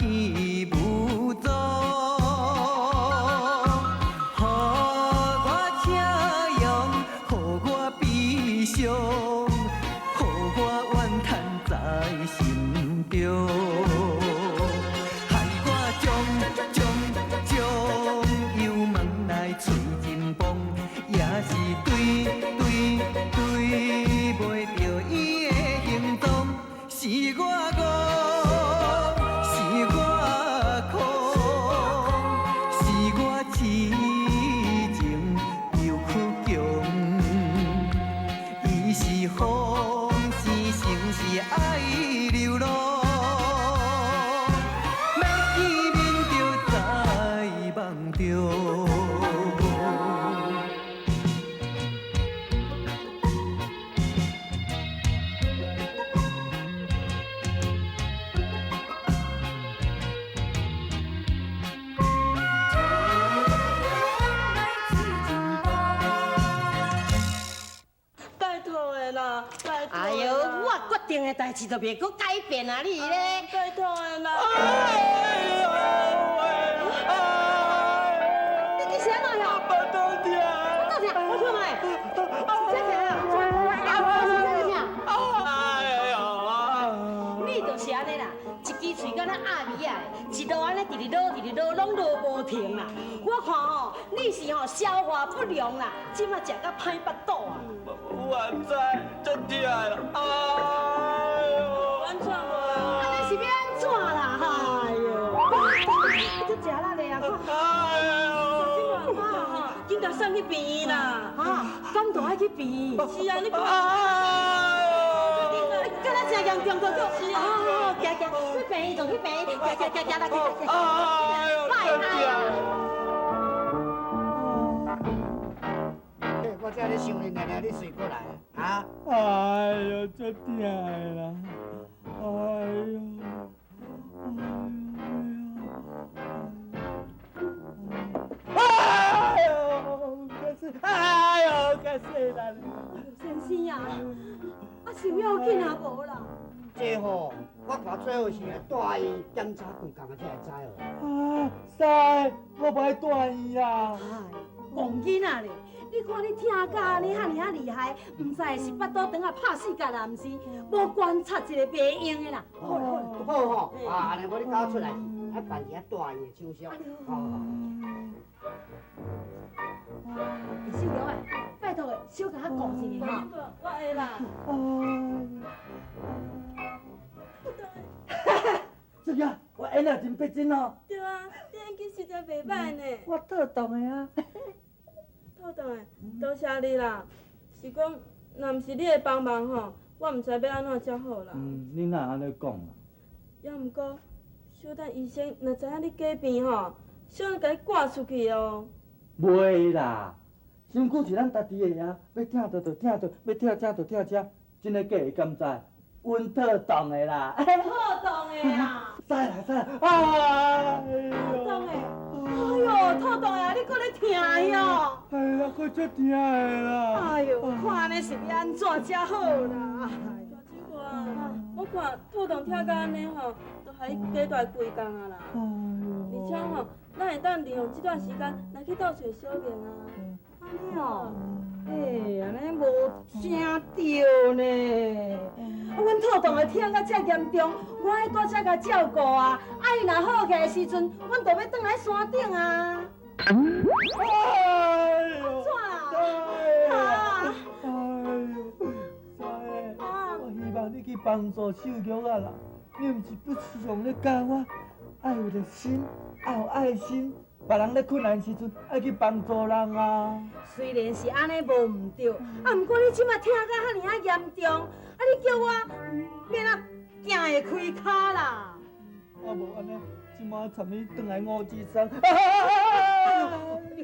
去無踪。予我車用，予我悲傷，予我怨嘆在心中。害我將將將油門來催真崩，也是對對對袂著伊的行蹤，是我戇，是我空，是我痴情又倔強。伊是風，是情是愛流浪，欲見面就在夢中。拜託的啦，拜託。哎喲，我決定的代誌就袂閣改變啊！你咧，拜託的啦。你你是按怎呀？腹肚疼。腹肚疼，我看覓。是這疼啊？是這疼。哎喲！你就是按呢啦，一支喙敢若鴨味仔，一路按呢直直落，直直落，攏落無停啦。我看吼，你是吼消化不良啦，這馬食甲歹腹肚啊。我毋知，足疼啦！哎喲！按怎無？按呢是欲按怎啦？哎喲！你足食力的啊！哎喲！緊共送去病院啦！啊，敢都愛去病院？是啊，你看。哎喲！敢若真嚴重，就叫啊，行行去病院就去病院，行行行行來去去。哎喲！拜足疼！我這咧想你，娘娘你睡過來啊？哎喲，足疼的啦！哎喲！哎喲！哎喲，較細力。先生啊，啊是有要緊啊無啦？這吼，我看最好是來大醫院檢查規工啊，才會知哦。啊，師，我無愛大醫院啊。哎，戇囡仔咧，你看你疼甲按呢遐爾仔厲害，毋知是腹肚腸仔拍死結啦，毋是？無觀察一下袂用的啦。好啦好吼，啊，按呢無你交出來，愛辦一下大醫的手續。好好。秀玉啊，拜託的，小共我顧一下吼。我會啦。這個我演得真逼真哦。對啊，你演技實在袂歹呢。我妥當的啊。妥當的，多謝你啦。是講，若毋是你的幫忙吼，我毋知欲按怎才好啦。嗯，你哪按呢講啦？也毋過，小等醫生若知影你假病吼，小可共你趕出去哦。袂啦，身軀是咱家己的啊，欲疼著就疼著，欲疼車就疼車，真的假的敢知？阮妥當的啦。妥當的啊！使啦使啦，哎喲！妥當的，哎喲，妥當的啊！你閣咧疼喲？哎呀，閣足疼的啦！哎喲，看按呢是欲按怎才好啦？大姐哥啊，我看妥當疼甲按呢吼，都予伊加大幾工啊啦。而且吼，咱會當利用這段時間來去鬥揣小明啊。按呢哦，欸，按呢無正對呢。啊，阮妥當的疼甲遮嚴重，我愛蹛遮共照顧啊。啊，伊若好起來的時陣，阮就欲轉來山頂啊。哎喲！怎啊？哎喲，我希望你去幫助秀玉啊啦。你毋是不常咧教我，愛有熱心，愛有愛心，別人咧困難時陣愛去幫助人啊。雖然是按呢無毋對，啊，毋過你這馬疼甲遐爾仔嚴重，啊，你叫我欲按怎行會開跤啦？啊，無按呢，這馬參你轉來五指山。你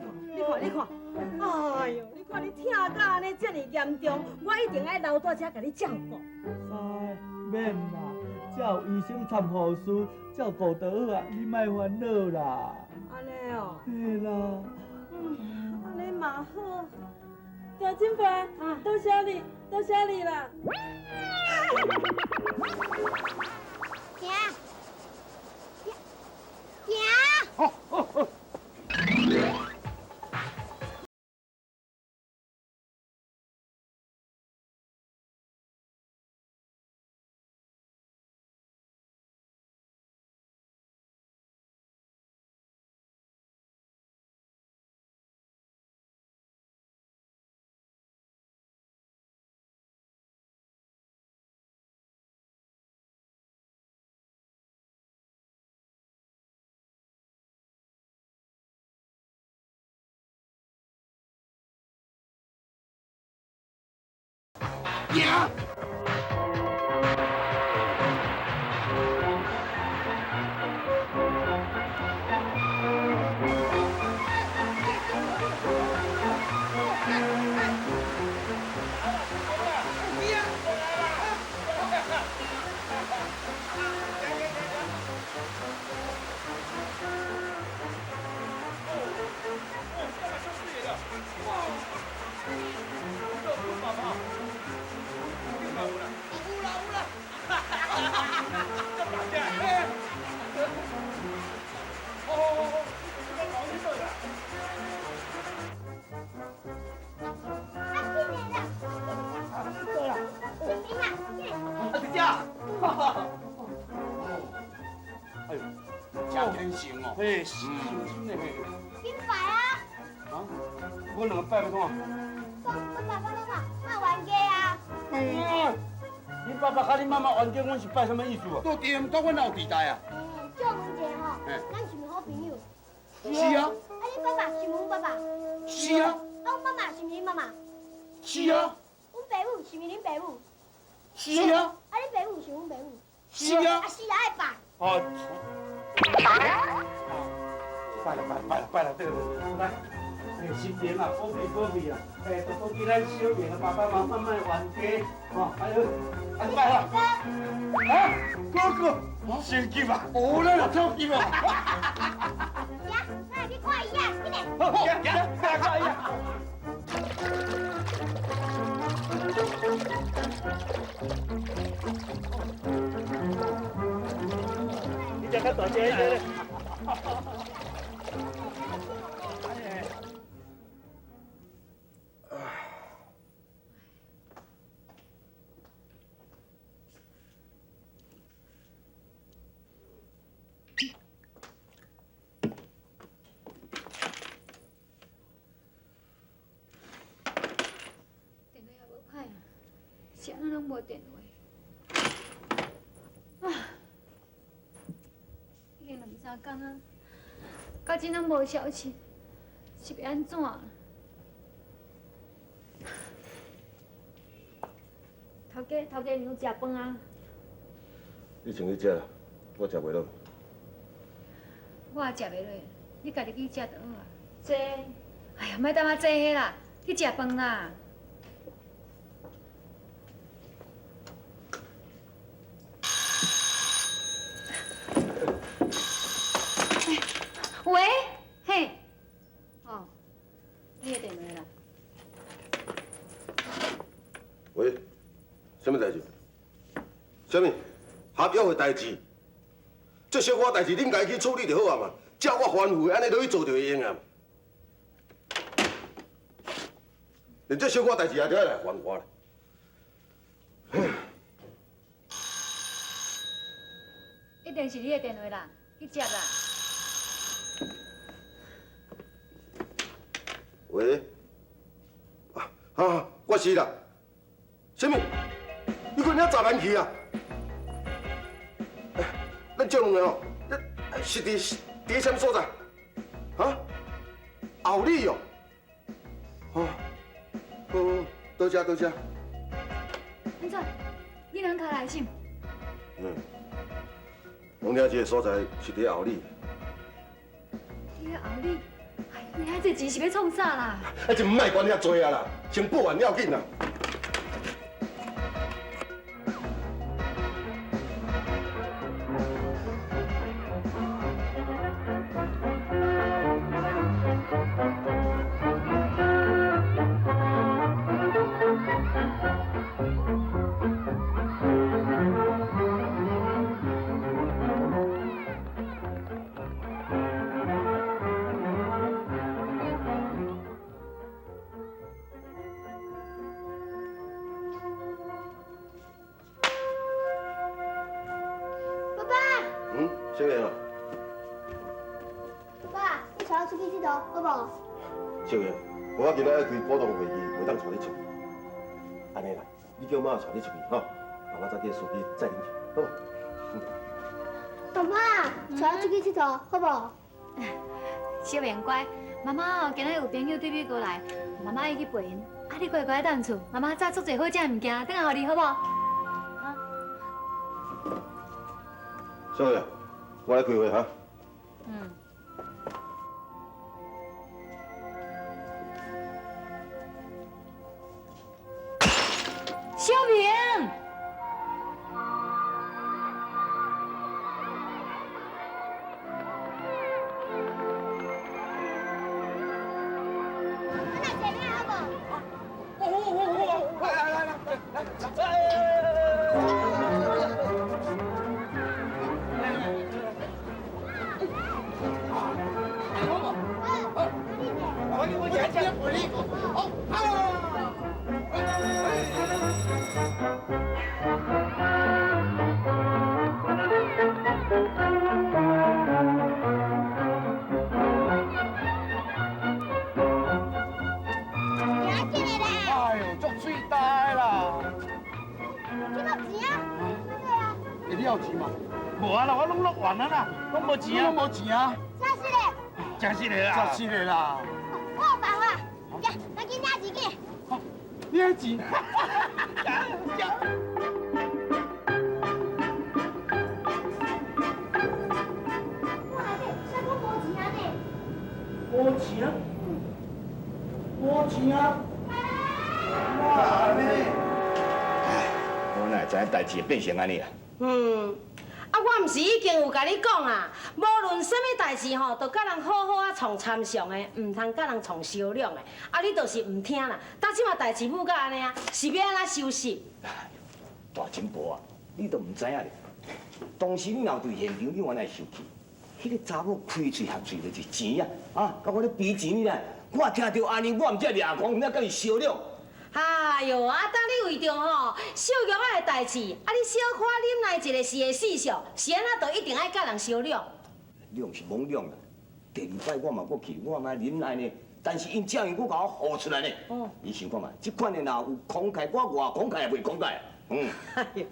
看，你看，你看，哎喲，你看你疼甲按呢遮爾嚴重，我一定愛留蹛遮共你照顧。師，免啦，這有醫生參護士照顧就好啊，你莫煩惱啦。按呢哦。嘿啦。嗯，按呢嘛好。大姐夫，多謝你，多謝你啦。行，行。哎呦，真天成哦！嘿，是真的嘿。紧拜啊！啊？我两个拜要创？讲阮爸爸妈妈莫冤家啊！嗯，你爸爸佮你妈妈冤家，阮是拜什么意思啊？都对，毋过阮哪有地带啊？借问一下吼，咱是毋是好朋友？是啊。啊，你爸爸是毋是阮爸爸？是啊。啊，阮妈妈是毋是恁妈妈？是啊。阮爸母是毋是恁爸母？是啊。啊，恁爸母是阮爸母？是啊。啊，是啊，爱拜。哦。拜啦拜啦拜啦拜啦，对对，来，哎，新年啊，保庇保庇啊，哎，都保庇咱小明的爸爸妈妈莫冤家，吼，哎呦，啊拜啦，啊，哥哥，先急啊，哦，咱也跳急啊，行，咱来去看伊啊，紧来。好，行行，来看伊啊。你只较大只一个。电话也无歹啊，是按怎拢无电话？啊，已经两三工啊，到这拢无消息，是欲按怎？头家，头家娘食饭啊？你先去食啦，我食袂落。我也食袂落，你家己去食就好啊。这，哎呀，莫踮仔这彼啦，去食饭啦。喂，嘿，哦，你的电话啦。喂，啥物代志？啥物？合约的代志？这小可代志，恁家己去处理就好啊嘛。照我吩咐的，按呢落去做就会用啊。连这小可代志也著爱来烦我咧。一定是你的电话啦，去接啦。喂，啊，我是啦。啥物？你阁遐杂乱去啊？咱借两个哦，是伫啥物所在？啊？后里哦。哦，好，多谢多谢。安怎？你人卡来是？嗯。讲听这个所在是伫后里。伫后里？你遐济钱是欲创啥啦？啊，就莫管遐济啊啦，先报案要紧啦。小明啊，爸爸，你带我出去𨑨迌，好无？小明，我今仔爱开股东会议，袂当带你出去。按呢啦，你叫妈带你出去吼，爸爸再叫司机载恁去，好无？爸爸，带我出去𨑨迌，好无？小明乖，妈妈哦，今仔有朋友对美国来，妈妈爱去陪𪜶，啊，啊，你乖乖踮厝，媽媽炸足濟好食的物件，轉來予你好無？小姐，我來開會哈。嗯。小明。无钱啊！无钱啊！真实的，真实的啊！真实的啦！我有办法，行，咱去领钱去。领钱？我内底啥讲无钱啊呢？无钱啊？无钱啊？哇呢？哎，我哪会知影代志会变成按呢啦？嗯。啊，我毋是已經有共你講啊，無論啥物代誌吼，都佮人好好啊創參詳的，毋通佮人創商量的。啊，你就是毋聽啦。到這馬代誌舞到按呢啊，是欲按怎收拾？大金婆啊，你都毋知影咧。當時你若有佇現場，你原來會生氣。彼個查某開喙合喙就是錢啊，啊，佮我咧比錢呢啦。我聽著按呢，我毋才掠狂，毋才佮伊商量。哎喲，啊，當你為著吼小玉仔的代誌，啊，你小可忍耐一下是會死相，是按怎就一定愛佮人相量？量是罔量啦。第二擺我嘛閣去，我嘛忍耐呢。但是𪜶這樣閣共我唬出來呢。哦。你想看覓，這款的若有慷慨，我偌慷慨也袂慷慨。嗯。哎喲，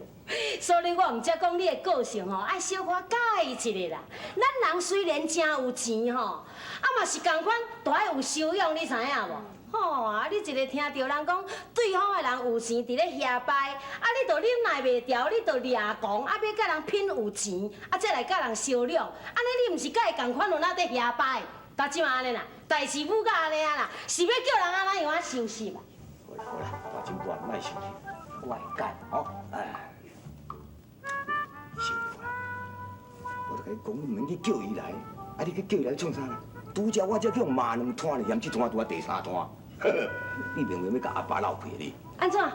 所以我毋才講你的個性吼，愛小可改一下啦。咱人雖然誠有錢吼，啊嘛是仝款，都愛有修養，你知影無？吼啊！你一个聽著人講對方的人有錢，佇咧遐拜，啊，你就忍耐袂牢，你就掠狂，啊，欲佮人拼有錢，啊，再來佮人相量，按呢你毋是佮伊仝款有哪佇遐拜？到這馬按呢啦，代誌舞到按呢啊啦，是欲叫人按怎樣仔收拾啊？好啦好啦，大金婆莫生氣，我會改吼。哎，小婆，我就共你講，你毋免去叫伊來，啊，你去叫伊來創啥啦？拄才我才去予罵兩攤咧，嫌這攤拄仔第三攤。你明明欲共阿爸鬧氣你？按怎？啊，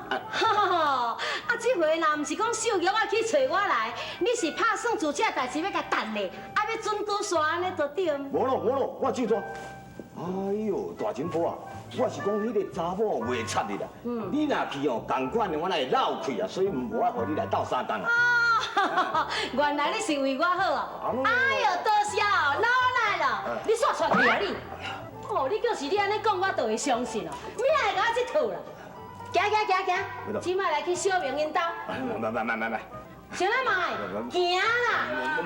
這回若毋是講秀玉仔去揣我來，你是拍算做這代誌欲共趁咧，啊，欲準拄煞按呢就對。無咯無咯，我記住。哎喲，大金婆啊，我是講彼个查某袂插你啦。你若去哦，仝款的我哪會鬧氣啊，所以毋無愛予你來鬥相共啊。哦，原來你是為我好哦。哎喲，多謝哦，老來了，你煞出去啊你？哦，你就是你按呢講，我就會相信哦。免來共我這套啦，行行行行，這擺來去小明𪜶兜。慢慢慢慢慢。啥物慢？行啦，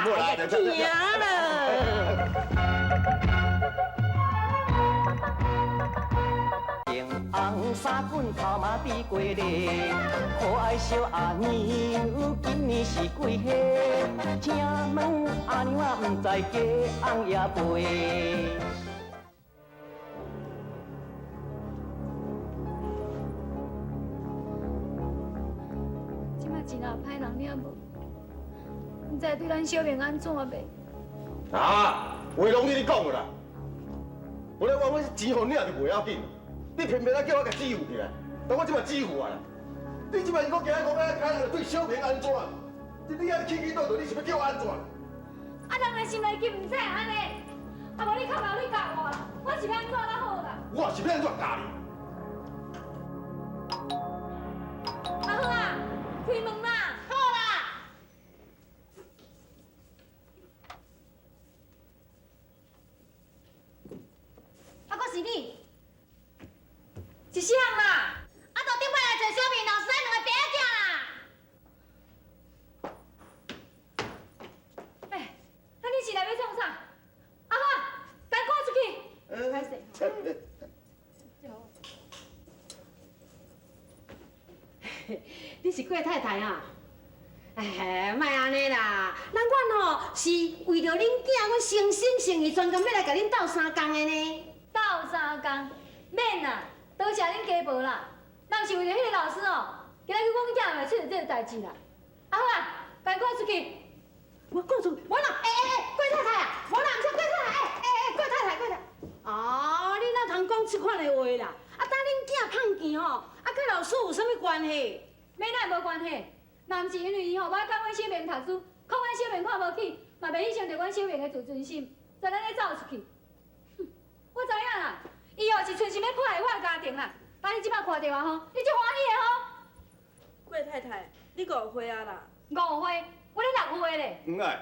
行啦。紅衫棍頭馬比過咧，可愛小阿娘今年是幾歲？請問阿娘啊，毋知雞翁也袂。這馬真也歹人爾無，毋知對咱小明按怎袂？啊，話攏你咧講的啦，無咧我阮錢予領就袂要緊。你偏偏來叫我共支付起來，但我這馬支付啊啦！你這馬是閣驚講愛開對小明按怎？你按呢起起倒倒，你是欲叫我按怎？啊，人的心內急毋使按呢，啊無你較老你教我啦，我是欲按怎才好啦？我是欲按怎教你？阿好啊，開門啦！好啦。啊，閣是你？是啥人啦？啊，就頂擺來揣小明咯，是咱兩個爸仔囝啦。欸，啊你是來欲創啥？阿花，共趕出去。歹勢。你是郭太太啊？哎，莫按呢啦，咱阮吼是為著恁囝，阮誠心誠意專工欲來共恁鬥相共的呢。鬥相共，免啦，多謝恁家婆啦。若毋是為著彼個老師哦，今仔日阮囝會出這個代誌啦。啊好啊，共趕出去。我趕出去，無啦，欸欸欸，郭太太啊，無啦，毋是郭太太，欸欸欸，郭太太，郭太太。哦，你哪通講這款的話啦？啊，當恁囝碰見吼，啊，佮老師有啥物關係？欲哪會無關係？若毋是因為伊吼，無愛教阮小明讀書，看阮小明看無起，嘛袂影響著阮小明的自尊心，才按呢走出去。哼，我知影啦，伊哦是存心欲破壞我的家庭啦。但你這擺看著啊吼，你足歡喜的吼？郭太太，你誤會啊啦！誤會？我咧六歲咧。毋愛，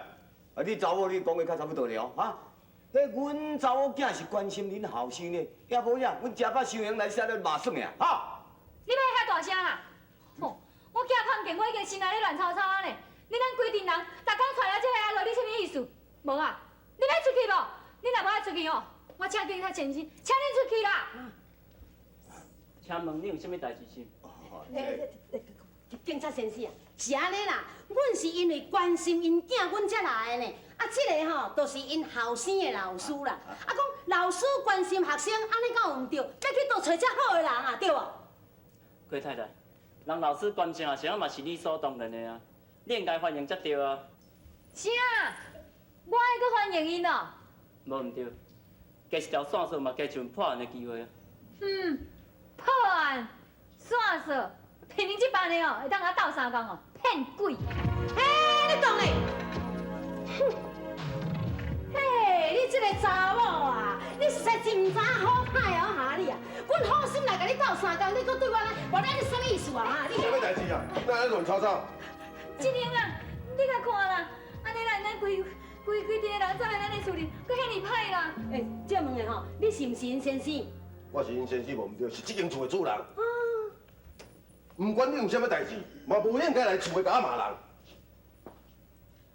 啊你查某你講的較差不多了哈。彼阮查某囝是關心恁後生呢，也無影，阮食飽傷閒來寫咧罵耍的哈。你莫遐大聲啦！吼，我囝碰見我已經心內咧亂糟糟啊呢。你咱規陣人，逐工揣來這个阿落，你啥物意思？無啊？你欲出去無？你若無愛出去哦，我請警察先生，請恁出去啦！請問你有啥物代誌是？警察先生啊，是按呢啦，阮是因為關心𪜶囝，阮才來的呢。啊，這个吼，就是𪜶後生的老師啦。啊，講老師關心學生，按呢敢有毋對？欲去佗揣遮好的人啊，對無？郭太太，人老師關心學生嘛是理所當然的啊，你應該歡迎才對啊。啥？我愛閣歡迎𪜶哦？無毋對，加一條線索嘛，加一份破案的機會啊。嗯，破案線索，憑恁這班的哦，會當共我鬥相共哦，騙鬼！嘿，你講咧？哼！嘿，你這个查某啊，你實在真毋知影好歹哦哈你啊！阮好心來共你鬥相共，你閣對我按呢，無你按呢啥物意思啊？哈你？啥物代誌啊？哪會亂吵吵？志寧啊，你共看啦，按呢咱咱規規規陣的人走來咱的厝裡，閣遐爾歹啦。欸，借問下吼，你是毋是𪜶先生？我是𪜶先生無毋對，是這間厝的主人。毋管你有啥物代誌，嘛無應該來厝內共我罵人。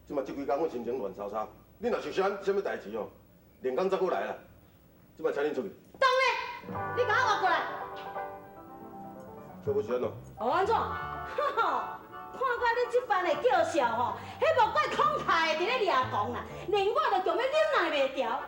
這馬這幾工我心情亂糟糟，你若是啥啥物代誌哦，連工再閣來啦。這馬請恁出去。當然，你共我活過來。這欲是按怎？哦，按怎？哈哈，看我恁這番的叫囂吼，彼無怪慷慨的佇咧掠狂啦，連我都強欲忍耐袂牢。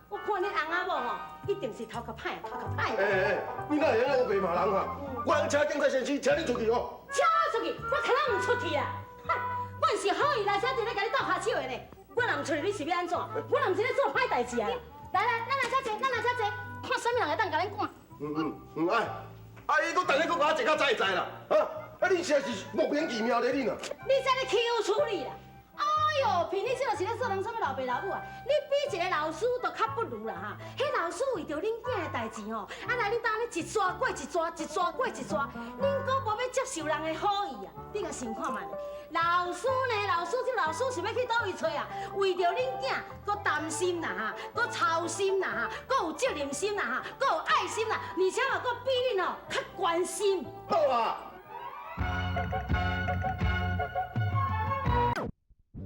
我看恁翁仔某吼，一定是頭殼歹，頭殼歹。欸欸，你哪會按呢烏白罵人哈？我通請警察先生，請你出去哦。請我出去，我肯定毋出去啊！哈，阮是好意來遮佇咧共你鬥跤手的呢。我若毋出去，你是欲按怎？我若毋是咧做歹代誌啊！來來，咱來遮坐，咱來遮坐，看啥物人會當共恁趕。嗯嗯，毋愛。啊！伊閣逐日閣共我坐甲知知啦，哈！啊，你實在是莫名其妙咧，你呐。你這咧欺負處理啦！哎喲，憑你這就是咧做人啥物老爸老母啊？你比一个老師都較不如啦哈！彼老師為著恁囝的代誌吼，啊來恁兜按呢一逝過一逝，一逝過一逝，恁閣無欲接受人的好意啊？你共想看覓咧？老師呢？老師這老師是欲去佗位揣啊？為著恁囝，閣擔心啦哈，閣操心啦哈，閣有責任心啦哈，閣有愛心啦，而且嘛閣比恁吼較關心。好啊。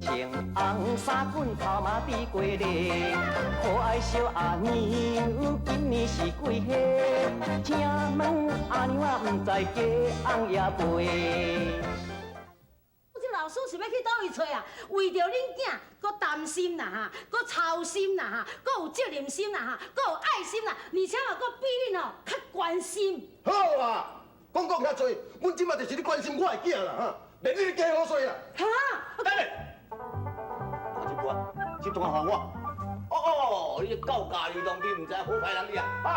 穿紅衫裙頭毛滴過咧，可愛小阿娘今年是幾歲？請問阿娘啊，毋知嫁翁也未？這老師是欲去佗位揣啊？為著恁囝，閣擔心啦哈，閣操心啦哈，閣有責任心啦哈，閣有愛心啦，而且嘛閣比恁吼較關心。好啊，講講遐濟，阮這馬就是咧關心我的囝啦哈，連你加好勢啦。哈？等下，大姐夫啊，這段予我。哦哦，你到家裡當你毋知好歹人你啊，哈？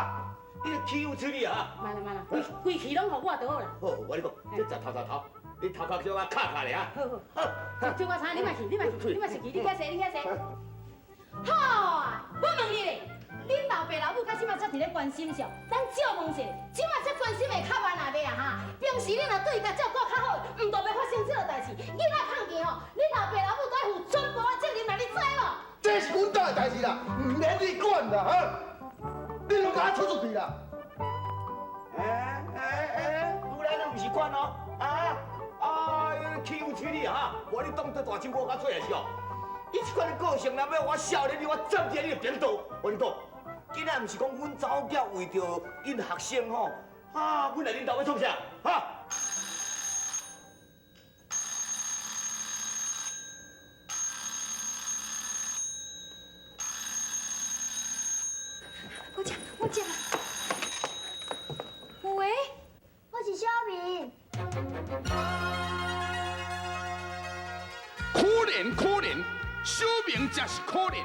你欺負處理啊？慢啦慢啦，規氣攏予我就好啦。好，我跟你講，這食頭頭頭，你頭殼小可卡卡咧啊。好好，這我知，你莫去，你莫去，你莫生氣，你遐坐，你遐坐。好啊，我問你咧，恁老爸老母到這馬才佇咧關心上，咱借問一下，這馬才關心會較慢啊袂啊哈？平時恁若對伊共照顧較好，毋就袂發生這個代誌。囡仔碰見吼，恁老爸老母都愛負全部的責任啦，你知無？這是阮家的代誌啦，毋免你管啦哈！你攏共我出出去啦！欸欸欸，愈來愈毋是管哦，啊啊！欺負處理啊！無你當做大舅母較做也是哦。伊這款的個性，若欲我少年你，我站佇你就顛倒。我跟你講，今仔毋是講阮查某囝為著𪜶學生吼，啊，阮來恁兜欲創啥？哈？我接。喂，我是小明。可怜可怜，小明真是可怜，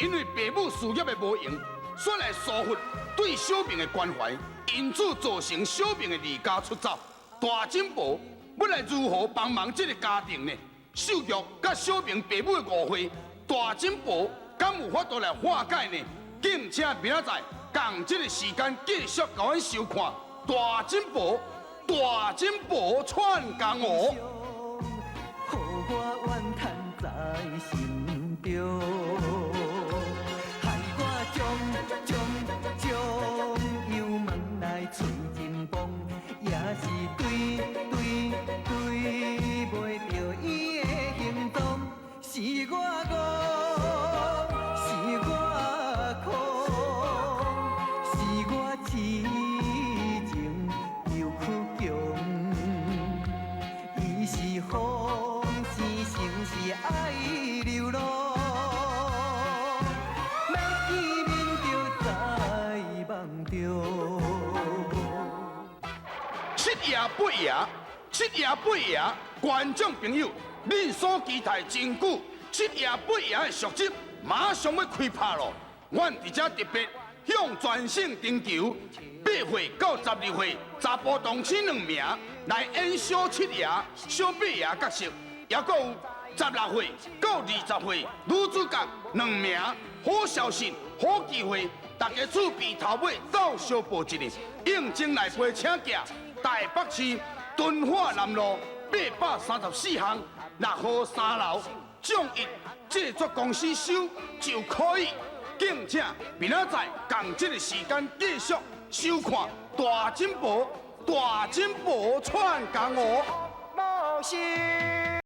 因为爸母事业的无闲，煞来疏忽对小明的关怀，因此造成小明的离家出走。大金婆欲来如何帮忙这个家庭呢？秀玉佮小明爸母的误会，大金婆敢有法度来化解呢？敬请明仔载仝这个时间继续共阮收看大金婆，大金婆串江湖。予我怨叹在心中，害我将将将油门来吹真崩，也是对对对袂著伊的行踪，是我戆，是我空，是我痴情又倔强。伊是风，生成是爱流浪，欲见面就在梦中。七爷八爷，七爷八爷，观众朋友，恁所期待真久，七爷八爷的续集马上欲开拍咯！阮伫遮特别向全省征求8岁到12岁查埔童星两名来演小七爷、小八爷角色，犹阁有16岁到20岁女主角两名。好消息，好机会，大家厝边头尾斗相报一下，应征来批请寄台北市敦化南路834巷6号3楼众益制作公司收就可以。敬请明仔载仝这个时间继续收看大金婆，大金婆串江湖。无心。